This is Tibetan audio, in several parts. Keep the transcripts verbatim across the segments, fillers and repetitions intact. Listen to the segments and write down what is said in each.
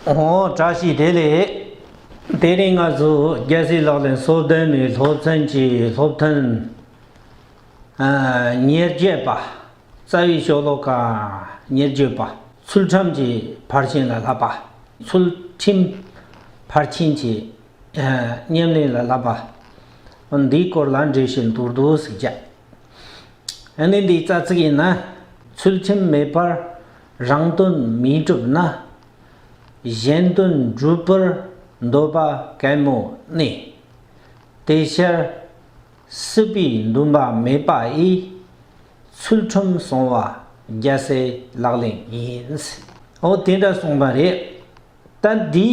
འོ་བཀྲ་ཤིས་བདེ་ལེགས། དེ་རིང་ང་ཚོ་རྒྱལ་སྲས་ལག་ལེན་སོ་བདུན་མའི་སློབ་ཚན་གྱི་སློབ་ཐུན་ཨ་ཉེར་བརྒྱད་པ། རྩ་བའི་ཤོ་ལོ་ཀ་ཉེར་བརྒྱད་པ། ཚུལ་ཁྲིམས་ཀྱི་ཕར་ཕྱིན་ལ་བསླབ་པ། ཚུལ་ཁྲིམས་ཕར་ཕྱིན་གྱི་ཨ་ཉམས་ལེན་ལ་བསླབ་པ། འདིའི་སྐོར་ལ་འགྲེལ་བཤད་མདོར་བསྡུས་ཤིག་བརྒྱབ། ཨ་ནི་འདིའི་རྩ་ཚིག་ཡིན་ན། ཚུལ་ཁྲིམས་མེད་པར་རང་དོན་མི་སྒྲུབ་ན། གཞན་དོན་སྒྲུབ་པར་འདོད་པ་གད་མོ་ནས། དེ་ཕྱིར་སྲིད་པའི་འདུན་པ་མེད་པ་ཡིས། ཚུལ་ཁྲིམས་སྲུང་བ་རྒྱལ་སྲས་ལག་ལེན་ཡིན། འོ་དེ་འདྲ་གསུངས་པ་རེད། ད་འདི་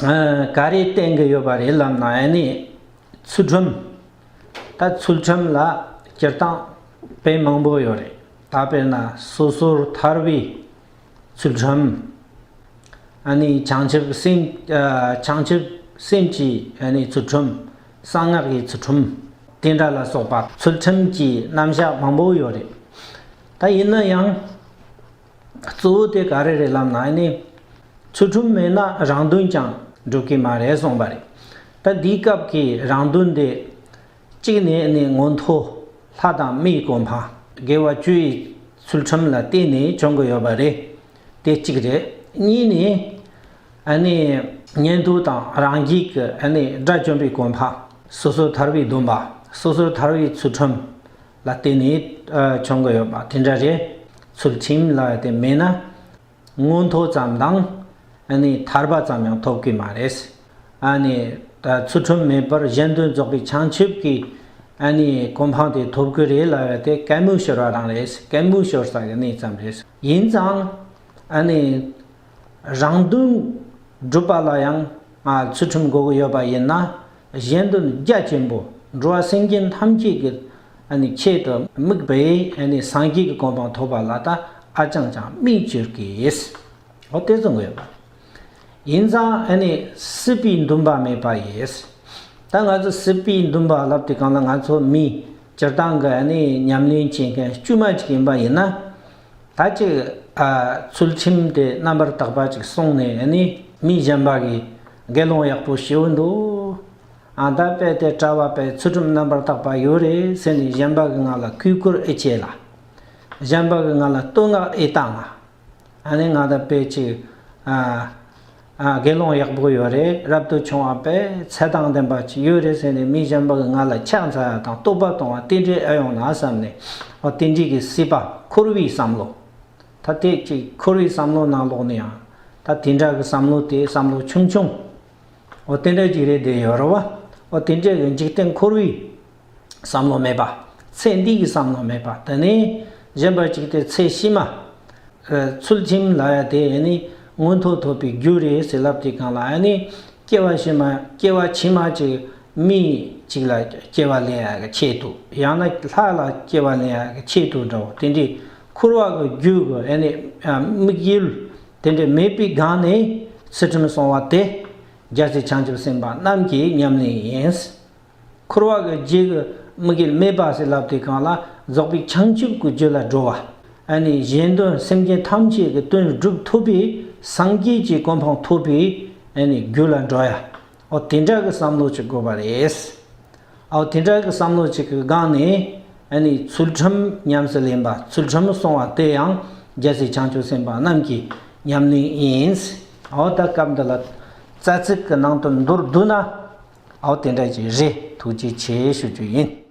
ཨ་ག་རེ་བསྟན་གྱི་ཡོད་པ་རེད་ལབ་ན། ཨ་ནི་ཚུལ་ཁྲིམས། ད་ཚུལ་ཁྲིམས་ལ་སྤྱིར་བཏང་དཔེ་མང་པོ་ཡོད་རེད། ད་དཔེར་ན་སོ་སོར་ཐར་བའི་ཚུལ་ཁྲིམས། ཨ་ནི་བྱང་ཆུབ་སེམས་ཨ་བྱང་ཆུབ་སེམས་ཀྱི་ཨ་ནི་ཚུལ་ཁྲིམས། གསང་སྔགས་ཀྱི་ཚུལ་ཁྲིམས། དེ་འདྲ་ལ་སོགས་པ་ཚུལ་ཁྲིམས་ཀྱི་རྣམ་གཞག་མང་པོ་ཡོད་རེད། ད་ཡིན་ན་ཡང་། གཙོ་བོ་དེ་ག་རེ་རེད་ལབ་ན། ཨ་ནི་ཚུལ་ཁྲིམས་མེད་ན་རང་དོན་ཀྱང་འགྲུབ་ཀྱི་མ་རེད་གསུངས་པ་རེད། ད་འདིའི་སྐབས་ཀྱི་རང་དོན་དེ། གཅིག་ནས་ཨ་ནི་མངོན་མཐོ་ལྷ་དང་མིའི་གོ་འཕང་། དགེ་བ་བཅུ་ཡི་ཚུལ་ཁྲིམས་ལ་བརྟེན་ནས་བྱུང་གི་ཡོད་པ་རེད། དེ་གཅིག་རེད། གཉིས་ནས་ཨ་ནི་ཉན་ཐོས་དང་རང་རྒྱལ་གྱི་ཨ་ནི་དགྲ་བཅོམ་པའི་གོ་འཕང་། སོ་སོར་ཐར་བའི་སྡོམ་པ། སོ་སོར་ཐར་བའི་ཚུལ་ཁྲིམས་ལ་བརྟེན་ནས་ཨ་བྱུང་གི་ཡོད་པ་དེ་འདྲ་རེད། ཚུལ་ཁྲིམས་ལ་དེ་མེད་ན། མངོན་མཐོ་ཙམ་དང་ཨ་ནི་ཐར་པ་ཙམ་ཡང་ཐོབ་ཀྱི་མ་རེད། ཨ་ནི་ད་ཚུལ་ཁྲིམས་མེད་པར་གཞན་དོན་རྫོགས་པའི་བྱང་ཆུབ་ཀྱི་ཨ་ནི་གོ་འཕང་དེ་ཐོབ་ཀྱི་རེད་ལབ་ཡ་དེ་གད་མོ་ཤོར་བ་རང་རེད། གད་མོ་ཤོར་ས་གི་གནས་ཙམ་རེད། ཡིན་ཙང་ཨ་ནི་རང་དོན་སྒྲུབ་པ་ལ་ཡང་ང་ཚུལ་ཁྲིམས་དགོས་ཀྱི་ཡོད་པ་ཡིན་ན། གཞན་དོན་རྒྱ་ཆེན་པོ། འགྲོ་བ་སེམས་ཅན་ཐམས་ཅད་ཀྱི་ཨ་ནི་ཆེད་དུ་དམིགས་པའི་ཨ་ནི་སངས་རྒྱས་ཀྱི་གོ་འཕང་ཐོབ་པ་ལ་ད་ཨ་ཅང་ཅང་མི་འགྱུར་གྱི། འོ་དེ་གསུང་གི་ཡོད་པ། ཡིན་ཙང་ཨ་ནི་སྲིད་པའི་འདུན་པ་མེད་པ་ཡིས། ད་ང་ཚོ་སྲིད་པའི་འདུན་པ་ལབ་དུས་སྒང་ལ། ང་ཚོ་མི་སྤྱིར་བཏང་གི་ཨ་ནི་ཉམས་ལེན་བྱེད་མཁན་དཀྱུས་མ་ཅིག་ཡིན་པ་ཡིན་ན། ད་ཅིག་ཨ་ཚུལ་ཁྲིམས་དེ་རྣམ་པར་དག་པ་ཅིག་སྲུང་ནས། ཨ་ནི་མི་གཞན་པ་གིས་དགེ་སློང་ཡག་པོ་ཞེ་པོ་འདུག། ཨ་ད་དཔེ་དེ་གྲྭ་པ་དཔེ་ཚུལ་ཁྲིམས་རྣམ་པར་དག་པ་ཡོད་རེད་ཟེར་ནས་གཞན་པ་གི་ངག་ལ་གུས་བཀུར་ཨེ་བྱེད་ལ། གཞན་པ་གི་ངག་ལ་བསྟོད་བསྔགས་ཨེ་བཏང་ལ། ཨ་ནི་ང་ད་དཔེ་ཅིག་ཨ་ཨ་དགེ་སློང་ཡག་པོ་ཡོད་རེད། རབ་ཏུ་བྱུང་བ་དཔེ་ཚད་དང་ལྡན་པ་ཅིག་ཡོད་རེད་ཟེར་ནས་མི་གཞན་པ་གི་ངག་ལ་ཕྱག་འཚལ་བ་དང་བསྟོད་པ་གཏོང་བ་དེ་འདྲས་ཨེ་ཡོང་ན་བསམ་ནས། འོ་དེ་འདྲས་ཀྱི་སྲིད་པ་འཁོར་བའི་བསམ་བློ། ད་དེ་ཅིག་འཁོར་བའི་བསམ་བློ་ནང་ལོག་ནས་ཡང་ད་དེ་འདྲ་གི་བསམ་བློ་དེ་བསམ་བློ་ཆུང་ཆུང་། འོ་དེ་འདྲ་ཅིག་རེད་བསྡད་ཡོད་རེད་བ། འོ་དེ་འདྲ་གི་འཇིག་རྟེན་འཁོར་བའི་བསམ་བློ་མེད་པ། ཚེ་འདི་གི་བསམ་བློ་མེད་པ། དེ་ནས་གཞན་པ་ཅིག་དེ་ཚེ་ཕྱི་མ། ཨ་ཚུལ་ཁྲིམས་ལབ་ཡ་དེ་ཨ་ནི་མངོན་མཐོ་ཐོབ་པའི་རྒྱུ་རེད་ཟེར་ལབ་དུས་སྒང་ལ། ཨ་ནི་སྐྱེ་བ་ཕྱི་མ་སྐྱེ་བ་ཕྱི་མ་ཅིག་མི་ཅིག་ལ་སྐྱེ་བ་ལེན་ཡ་གི་ཆེད་དུ། ཡང་ན་ལྷ་ལ་སྐྱེ་བ་ལེན་ཡ་གི་ཆེད་དུ་འདྲ་བོ། དེ་འདྲའི་འཁོར་བ་གི་རྒྱུ་གི་ཨ་ནི་ཨ་དམིགས་ཡུལ་དེ་འདྲ་མེད་པའི་སྒང་ནས་ཚུལ་ཁྲིམས་སྲུང་བ་དེ་རྒྱལ་སྲས་བྱང་ཆུབ་སེམས་དཔའ་རྣམས་ཀྱི་ཉམས་ལེན་ཡིན། འཁོར་བ་གི་རྒྱུ་གི་དམིགས་ཡུལ་མེད་པ་ཟེར་ལབ་དུས་སྒང་ལ། རྫོགས་པའི་བྱང་ཆུབ་ཀྱི་རྒྱུ་ལ་འགྲོ་བ། ཨ་ནི་གཞན་དོན་སེམས་ཅན་ཐམས་ཅད་ཀྱི་དོན་སྒྲུབ་ཐུབ་པའི་སངས་རྒྱས་ཀྱི་གོ་འཕང་ཐོབ་པའི་ཨ་ནི་རྒྱུ་ལ་འགྲོ་ཡ། འོ་དེ་འདྲ་གི་བསམ་བློ་ཅིག་དགོས་པ་རེད། འོ་དེ་འདྲ་གི་བསམ་བློ་ཅིག་གི་སྒང་ནས་ཨ་ནི་ཚུལ་ཁྲིམས་ཉམས་སུ་ལེན་པ། ཚུལ་ཁྲིམས་སྲུང་བ་དེ་ཡང་རྒྱལ་སྲས་བྱང་ཆུབ་སེམས་དཔའ་རྣམས་ཀྱི་ཉམས་ལེན་ཡིན། འོ་ད་སྐབས་འདི་ལ་རྩ་ཚིག་གི་ནང་དུ་མདོར་བསྡུ་ན། འོ་དེ་འདྲ་ཅིག་རེད། ཐུགས་རྗེ་ཆེ་ཞུ་རྒྱུ་ཡིན།